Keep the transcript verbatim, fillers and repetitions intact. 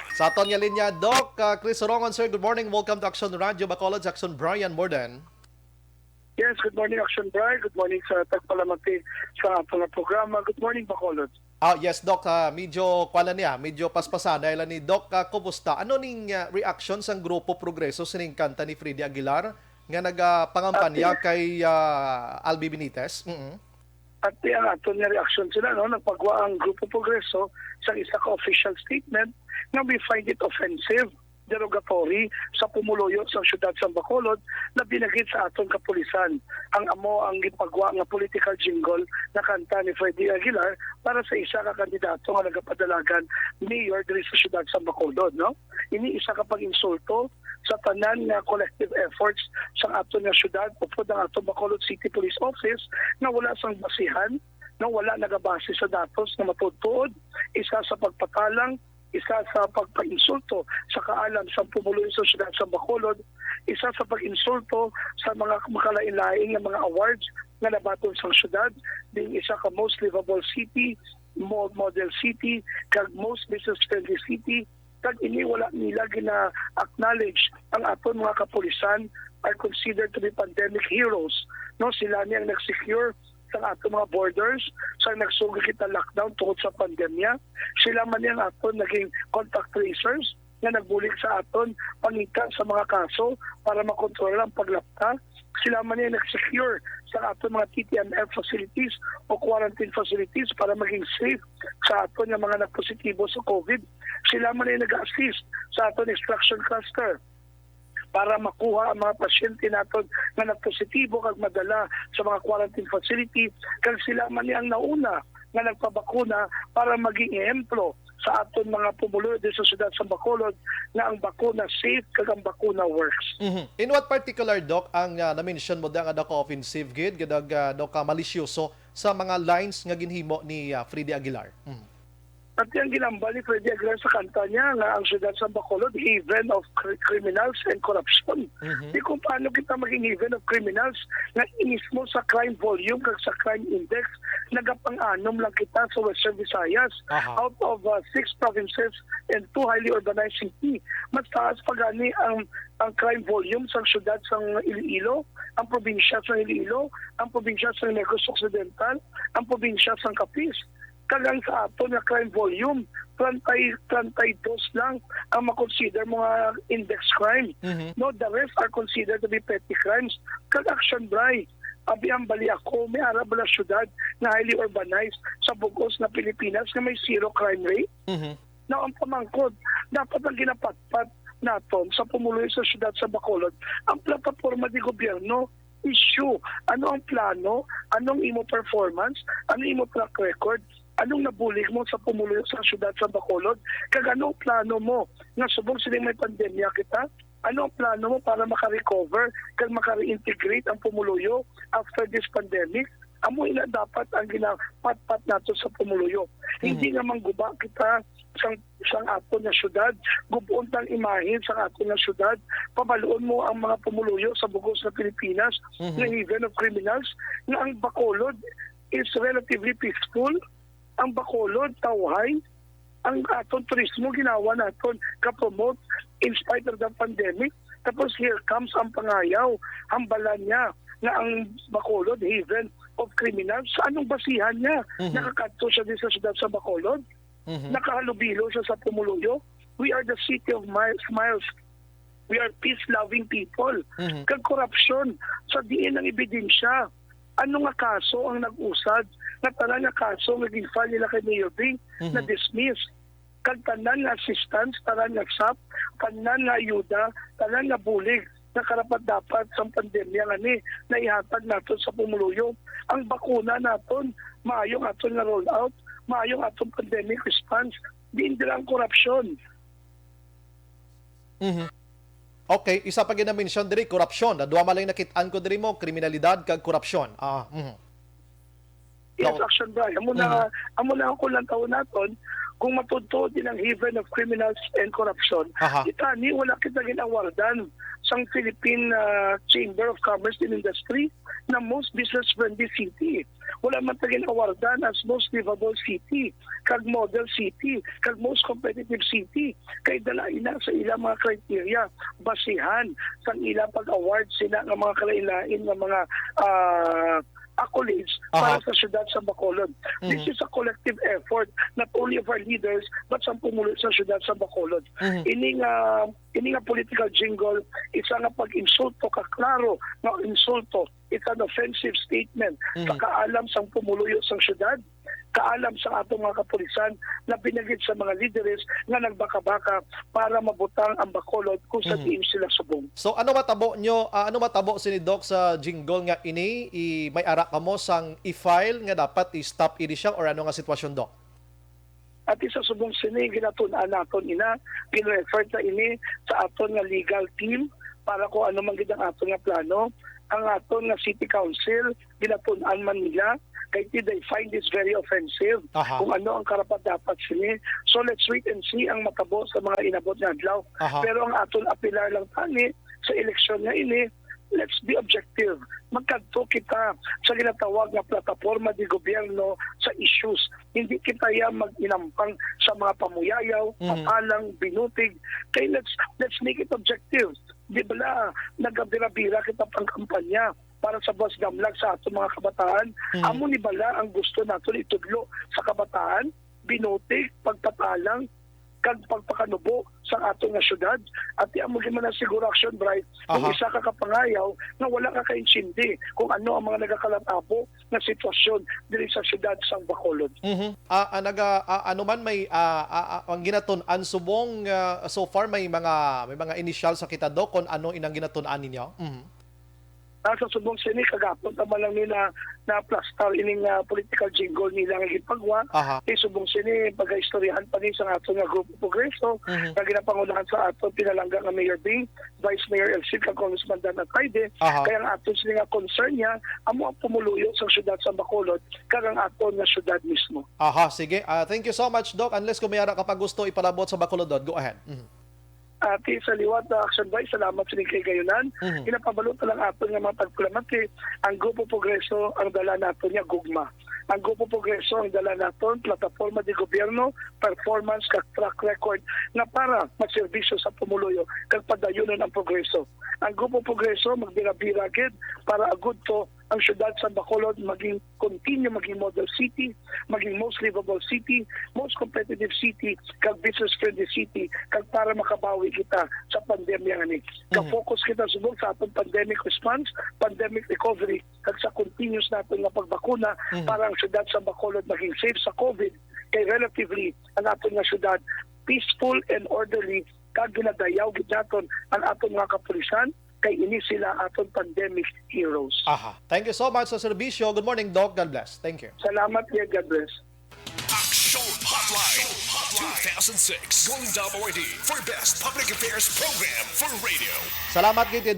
Sa aton nga linya, Doc, ah, Chris Sorongon, sir, good morning. Welcome to Action Radio Bacolod, Action Brian Morden. Yes, good morning, Action Brian. Good morning sa tagpalamati sa ato nga programa. Good morning, Bacolod. Ah, yes, Doc, ah, medyo kuwan lang niya, medyo paspasan dahil ni Doc, ah, kumusta? Ano ning ah, reaction sang Grupo Progreso sining kanta ni Freddy Aguilar nga nagapangampanya kay ah, Albi Benitez? Mm. At ang aton nga reaksyon sila, no, nagpagwa ang Grupo Progreso sa isa ka official statement nga we find it offensive, derogatory sa pumuluyo sa siyudad sa Bacolod, na binagit sa aton kapulisan. Ang amo ang gipagwa nga political jingle na kanta ni Freddy Aguilar para sa isa ka kandidato nga nagapadalagan mayor diri sa siyudad sa Bacolod, no? Ini isa ka pag-insulto sa tanan nga collective efforts sa aton nga siyudad upod ang aton Bacolod City Police Office nga wala sang basihan, nga wala nagabase sa datos nga matuod-tuod, isa sa pagpatalang, isa sa pagpainsulto sa kaalam sang pumuluyo sa siyudad sa Bacolod, isa sa pag-insulto sa mga makalain-lain nga mga awards nga nabaton sang siyudad, being isa ka most livable city, mo- model city, kag most business-friendly city, kag ini wala nila gina-acknowledge. Ang aton mga kapulisan are considered to be pandemic heroes. No, sila ni ang nag-secure sa aton mga borders, sa nagsugod kita lockdown tungod sa pandemya. Sila man ni ang aton naging contact tracers nga nagbulig sa aton pangita sa mga kaso para makontrol ang paglapta. Sila man ni ang nag-secure sa aton mga T T M F facilities o quarantine facilities para maging safe sa aton nga mga nagpositibo sa COVID. Sila man ni ang nag-assist sa aton extraction cluster para makuha ang mga pasyente naton nga nagpositibo kag madala sa mga quarantine facility, kag sila man ni ang nauna nga nagpabakuna para maging ehemplo sa aton mga pumuluyo diri sa siyudad sa Bacolod nga ang bakuna safe kag ang bakuna works. Mhm. In what particular, Doc, ang ah, na-mention mo da nga daw ka-offensive gid, nga daw ka, daw ka malisyoso sa mga lines nga ginhimo ni ah, Freddy Aguilar? Mhm. At ang ginambal ni Freddy Aguilar sa kanta niya nga ang siyudad sa Bacolod, haven of cr- criminals and corruption. Mhm. Di kung paano kita maging haven of criminals nga mismo sa crime volume kag sa crime index, nagapang-anom lang kita sa Western Visayas. Aha. Out of uh, six provinces and two highly urbanized city, mas taas pa gani ang ang crime volume sang siyudad sang Iloilo, ang probinsya sang Iloilo, ang probinsya sang Negros Occidental, ang probinsya sang Capiz. Kag ang sa aton nga crime volume, treinta, treinta y dos lang ang makonsider mga index crime. Mhm. No, the rest are considered to be petty crimes. Kag Action Brian, abi ang bali ako, may ara bala siyudad nga highly urbanized sa bug-os nga Pilipinas nga may zero crime rate? Mhm. Now, ang pamangkot, dapat ang ginapatpat naton sa pumuluyo sa siyudad sa Bacolod, ang plataporma di gobyerno, issue. Ano ang plano? Anong imo performance? Ano imo track record? Anong nabulig mo sa pumuluyo sa siyudad sa Bacolod? Kag ano ang plano mo nga subong sining may pandemya kita? Ano ang plano mo para maka-recover kag maka-reintegrate ang pumuluyo after this pandemic? Amo ina dapat ang ginapatpat nato sa pumuluyo. Hindi nga mangguba kita sang sang aton nga syudad, gub-on tang imahe sang aton nga syudad. Pabaluon mo ang mga pumuluyo sa bugos nga Pilipinas Mhm. nga haven of criminals, nga ang Bacolod is relatively peaceful. Ang Bacolod, tawhay. Ang aton turismo ginawa naton ka-promote in spite of the pandemic. Tapos here comes ang pangayaw, hambalan niya nga ang Bacolod haven of criminals. Sa anong basihan niya Mhm. nakakadto siya din sa syudad sa Bacolod? Mhm. Nakahalubilo siya sa pumuluyo. We are the city of mi- smiles. We are peace-loving people. Mhm. Kag korupsyon, sa diin ang ebidensya? Ano nga kaso ang nag-usad nga tanan nga kaso nga gin-file nila kay Mayor Bing Mhm. na-dismiss? Kag tanan nga assistance, tanan nga sap, tanan nga ayuda, tanan nga bulig nga karapat-dapat sang pandemya nga ni naihatag naton sa pumuluyo. Ang bakuna naton, maayong aton nga rollout, maayong aton pandemic response, diin dira ang korupsyon. Mhm. Okay, isa pa gid na mention diri, korupsyon. Na duha man lang nakit-an ko diri mo, kriminalidad kag korupsyon. Ah, mhm. Yes, Now- Action Brian. Amo na, amo na ang kulang taon naton, kung matuod-tuod din ang haven of criminals and corruption, Aha. kita ni wala kita ginawardan sang Philippine ah, Chamber of Commerce and Industry na most business-friendly city. Wala man ta gin-awardan as most livable city, kag model city, kag most competitive city. Kay dala ina sa ilang mga criteria, basihan sang ilang pag-award sina nga mga kalain-lain nga mga, ah, accolades para Aha. sa siyudad sa Bacolod. This Mhm. is a collective effort, not only of our leaders, but sa pumulo sa siyudad sa Bacolod. Mhm. Ini nga, ini nga political jingle, isa nga pag-insulto, kaklaro nga insulto, it's an offensive statement sa Mhm. kaalam sang pumuluyo sang siyudad, kaalam sa atong mga kapulisan, labi na gid sa mga lideres nga nagbaka-baka para mabutang ang Bacolod kung sa Mhm. diin sila subong. So, ano matabo nyo, ah, ano matabo sini, Doc, sa jingle nga ini? I, may ara kamo sang i-file nga dapat i-stop ini siya, or ano nga sitwasyon, Doc? At sa subong sini, ginatun-an naton ina, gin-refer ta ini sa aton nga legal team para kung ano man gid ang aton nga plano. Ang aton nga city council, ginatun-an man nila, kay ti-, they find this very offensive. Aha. Kung ano ang karapat-dapat sini. So, let's wait and see ang matabo sa mga inabot nga adlaw. Aha. Pero ang aton apilar lang tani sa eleksyon nga ini, let's be objective. Magkadto kita sa ginatawag nga plataporma de gobyerno sa issues. Hindi kita ya mag-inampang sa mga pamuyayaw, Mhm. papalang, binutig. Kay let's, let's make it objective. Di bala, nagabira-bira kita pang kampanya para sa buwas damlag sa aton mga kabataan. Mhm. Amo ni bala ang gusto naton itudlo sa kabataan, binutig, pagpatalang, kag pagpakanubo sa aton nga syudad. At amo gid man ang siguro, Action Bright, kung Aha. isa ka kapangayaw nga wala ka kaintindi kung ano ang mga nagakalatabo nga sitwasyon diri sa syudad sang Bacolod. Mhm. Ah, ah, naga-, ah, ano man may, ah, ah, ah, ang ginatun-an subong, ah, so far may mga, may mga initial sa kita, Doc, kung ano inang ginatun-an ninyo? Mhm. Ah, sa subong sini, kagapon ta man lang ni na, na-plastar ining, ah, political jingle nila nga gipagwa. Aha. Kay subong sini, pagaistoryahan pa ni sa aton nga Grupo Progreso, Mhm. nga ginapangunahan sa aton pinalangga nga Mayor Bing, Vice Mayor Elcid, kag Congressman Dan Atayde. Aha. Kaya ang aton sini nga concern niya, amo ang pumuluyo sa siyudad sa Bacolod, kag ang aton nga siyudad mismo. Aha, sige. Ah, thank you so much, Doc. Unless kung may ara ka pa gusto ipalabot sa Bacolodon, go ahead. Mhm. Ati sa liwat na Action Bright, salamat sa inyong kaigayonan. Mhm. Ginapabalo ta lang aton nga mga tagpalamati, ang Grupo Progreso, ang dala naton niya gugma. Ang Grupo Progreso, ang dala naton plataporma de gobyerno, performance, kag track record nga para magserbisyo sa pumuluyo kag padayunon ang progreso. Ang Grupo Progreso magbira-bira gid para agud to ang siyudad sa Bacolod maging continue maging model city, maging most livable city, most competitive city, kag business-friendly city, kag para makabawi kita sa pandemya nga ni. Mhm. Ka-focus kita subong sa atong pandemic response, pandemic recovery, kag sa continuous naton nga pagbakuna Mhm. para ang syudad sa Bacolod maging safe sa COVID, kay relatively ang aton nga syudad peaceful and orderly, kag ginadayaw gid naton ang aton mga kapulisan, kay ini sila aton pandemic heroes. Aha. Thank you so much sa serbisyo. Good morning, Doc. God bless. Thank you. Salamat, dear. God bless. Action Hotline, two thousand six, Golden Dome Awardee for Best Public Affairs Program for Radio. Salamat gid kay